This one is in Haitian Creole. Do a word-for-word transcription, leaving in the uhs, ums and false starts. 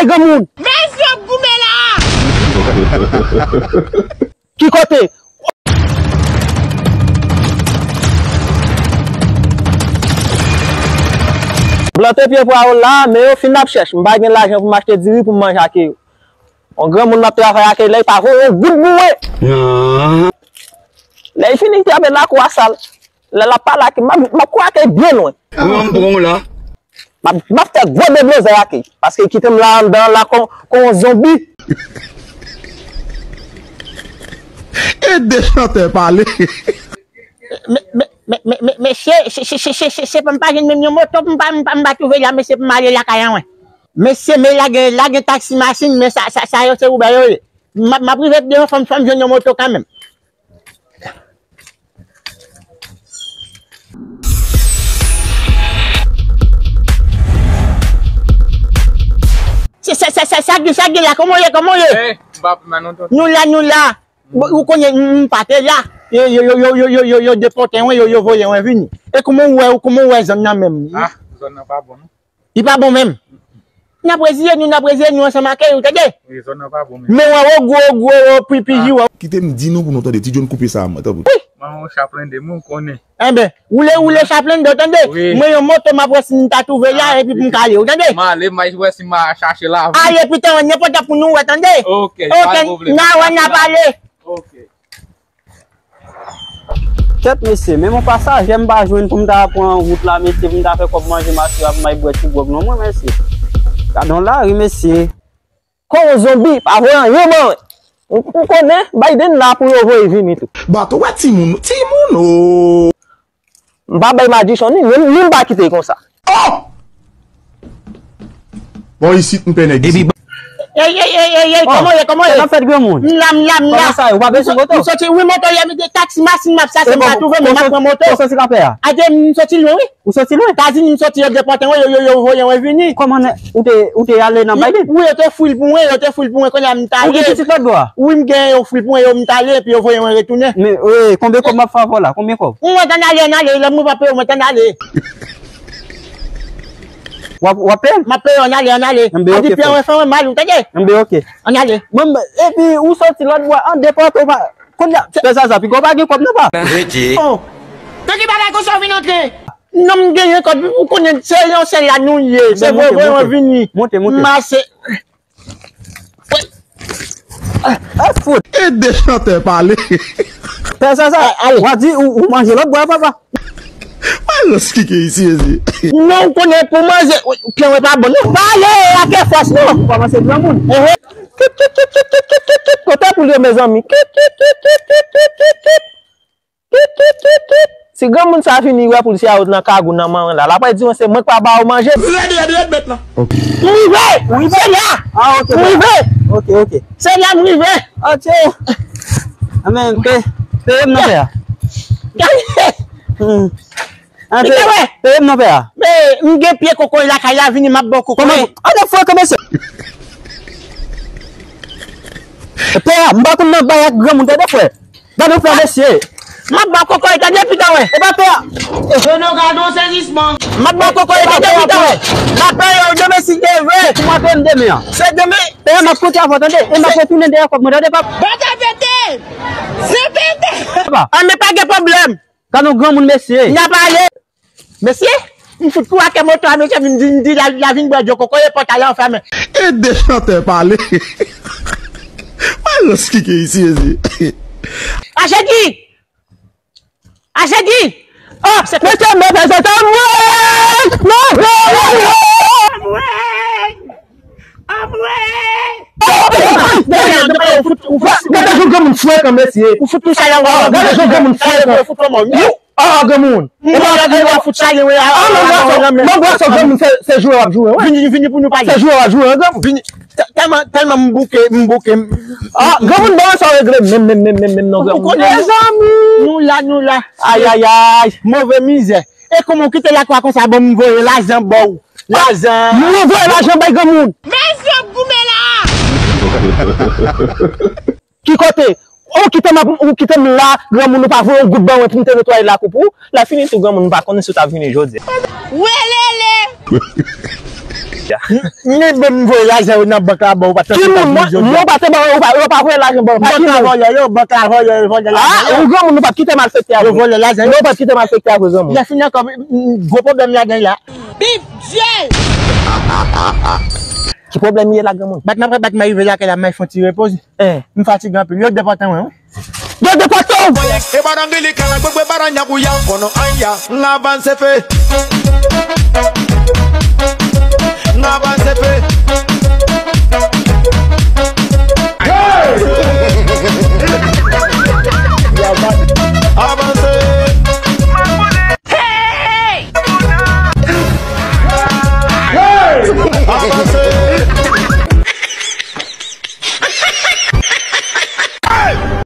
Granmoun. Mesye ap goumen la. Ki kote? M plante pye pwawo la, men yo fin ap chèch. M pa gen lajan pou m achte diri pou m manje ak yo. Yon granmoun m ap travay ak li, lè li pa voye yon goud pou mwen. Lè li fini trape lakou a sal. Lè l ap pale ak li, m ap, m ap kouri ak li byen lwen. Ou yon bon la. M ap, m ap fè gwo deblozay ak li. Paske li kite m la anndan la kon, kon yon zonbi. E de chantè pale. Men, men, men, men, men, men, se, se, se, se, se, se pa m pa jwenn menm yon moto, m pa, m pa, m pa twouve la, men se pou m ale lakay an, wen. Mesye, men la gen, la gen taksi machin, men sa, sa, sa yo se Uber yo ye. M ap, m ap rive devan, fò m, fò m jwenn yon moto kanmenm. Se, se, se, se, sa gen, sa gen la, kòman w ye, kòman w ye? Eh, m pa pli mal non, tonton. Nou la, nou la. Bon, ou konnen, m, m pa te la. Yo, yo, yo depòte mwen, yo, yo voye mwen vini. E kòman w wè, kòman w wè zòn nan menm? Ah, zòn nan pa bon, non. Li pa bon menm. N ap reziye nou, n ap reziye nou ansanm ak ou, tande? Wi, zòn nan pa bon menm. Men wè, o gwo, o gwo, o pi, pi, ah, ji, wè. Kite m di nou pou nou tande, Ti John koupe sa a, mwen, tanpri. Wi. Mwen yon chaplende, moun konnen. Enben, woule, woule chaplende, w tande? Wi. Mwen yon moto, m ap wè si m ta twouve la, ah, epi pou m kale, w tande? M ale, m al wè si m a chache lavi. Ale, pita, nenpòt lè pou nou wè, tande? Ok, pa de pwoblèm. N a wè, n a pale. Ok. Kèt mesye, menm yon pasajè m pa jwenn pou m ta pran wout la, mesye, pou m ta fè kòb manje m aswè a, pou m al bwè ti gwòg non mwen, mesye. Gade yon lari, mesye. Kon yon zonbi, pa voye anyen ban mwen. Ou, ou konnen, Biden la pou yo voye vini tou. Bato wè timoun, timoun, o. M pa bay madichon ni, ni, ni m pa kite l konsa. Oh! Bon, isit m pè nèg isit. Ey, ey, ey, ey, ey, kòman w ye, kòman w ye? Sa k ap fèt, granmoun? M la, m la, m la. Kòman sa ye? Ou pa bezwen moto? M soti, wi, moto, yè, m te taksi, machin, m ap chache, m pa twouve, men m ap pran moto. Ou soti kote w soti la, pè a? Ade, m soti lwen, wi. Ou soti lwen? Etazini, m soti, yo depòte mwen, yo, yo, yo voye mwen vini. Kòman nè, ou te, ou te ale nan Biden? Wi, yo te fouye l pou mwen, yo te fouye l pou mwen, kounye a m t ale. Ou gen pitit lòtbò a? Wi, m gen, yo fouye l pou mwen, yo m t ale, epi yo voye mwen retounen. Men, e, konbyen kòb m ap fè avè w la? Konbyen kòb? Ou mwen t ann ale, ann ale, lè m rive ap peye w, mwen t ann ale. W ap, w ap peye m? M ap peye w, ann ale, ann ale. Enben, ok, frè. Enben, ok. Ann ale. Mwen, epi ou soti lòt bò, an depòte w pa, kounye a, frè Zaza, piga w pa gen kòb non, pa. Rete. Oh. Nan ki bagay konsa w vin antre? Non, m genyen kòb, ou konnen se yon sèl la nou ye. Se vre, vre, mwen vini. Monte, monte. Mache. Ah, fout. E de chantè pale. Pè Zaza, w a di ou, ou manje lòt bò a, papa. Mwen reskike isi, isi. Non, ou konnen pou manje, pye mwen pa bon, non. Pa ale ak fòs, non. Ou kòmanse granmoun. Ehe. Kit, kit, kit, kit, kit, kit, kit. Kote pou l ye, mezanmi? Kit, kit, kit, kit, kit, kit, kit. Kit, kit, kit, kit. Si granmoun sa vini, wè pou l se a yo nan kagou nan manren la. L ap di mwen se mwen k pa ba yo manje. Rèd, rèd, rèd, bèt la. Ok. M rive! M rive la! Ah, ok, m rive! Ok, ok. Se la m rive! Ok. Amen. Pe, peye m non, pè a. Hmm. Ah, peye, peye m non, pè a. Men, m gen pye kokoye lakay la, vini, m ap ba w kokoye. Kòman? An de fwa, kòman se? Pè a, m pa konn nan bay ak granmoun, tande, frè. Gade yon pè, mesye. M ap ba w kokoye, tande, pita wè. E pa pè a. Yo, non, gade yon sezisman. M ap ba w kokoye, tande, pita wè. M ap peye w demen si Dye vle. Ou mande m demen an. Se demen. Pè a, m ap konte avè w, tande. E m ap retounen dèyè kòb mwen, tande, papa. Bata pete! Se pete! Papa. Ah, men pa gen pwoblèm. Gade yon granmoun, mesye. N ap ale. Mesye, m fout kouri ak moto a, mesye, vin di, m di, la, la vin bwè dlo kokoye, pòtay la fèmen. E de chantè pale. Mwen reskike isi, isi. Achedi! Achedi! Oh, se mesye, mwen fè sa, mwen! Mwen! Mwen! Gade jan granmoun frekan, mesye. Ou fout touche a la, gade jan granmoun frekan. Ah, granmoun. Mwen, mwen, mwen, fout chale, wi, ah, ah, non, non, non, non, granmoun, se, se jwe w ap jwe, wi. Vini, vini pou nou pale. Se jwe w ap jwe, wi, granmoun. Vini, tè-, tèlman, tèlman m bouke, m bouke, m. Ah, granmoun, ban sa w regle, menm, menm, menm, menm, menm, non, granmoun. Ou konnen, mezanmi. Nou la, nou la. Ay, ay, ay. Move mizè. E kòman w kite lakwa konsa, bon, m voye lajan ba w. Lajan. M voye lajan bay granmoun. Mesye ap goumen la. Ki kote? Ou kite m ap, ou kite m la, granmoun, ou pa voye yon goud ban mwen pou m te netwaye lakou pou ou. Lè fini tou, granmoun, m pa konnen si w t ap vini jodi a. Welele! Ni bon m voye lajan yo nan bank la ba ou pa. Ki moun? Mwen pa te ba ou pa, ou pa voye lajan ba ou. Bank la vòlè yo, bank la vòlè, vòlè lajan yo. Ah, ou granmoun, nou pa kite malfektè a. Yo vòlè lajan yo. Nou pa kite malfektè a vre granmoun. Lè fini ankò, gwo pwoblèm la gen la. Bib Dye! Ki pwoblèm ye la granmoun? Bat m ap bat m rive lakay la, m fè yon ti repoze. M fatige anpil. Yo depòte mwen wi. Yo depòte w! E barangili kala gbegbe baranya kuya kono anya. N avanse fe. N avanse fe.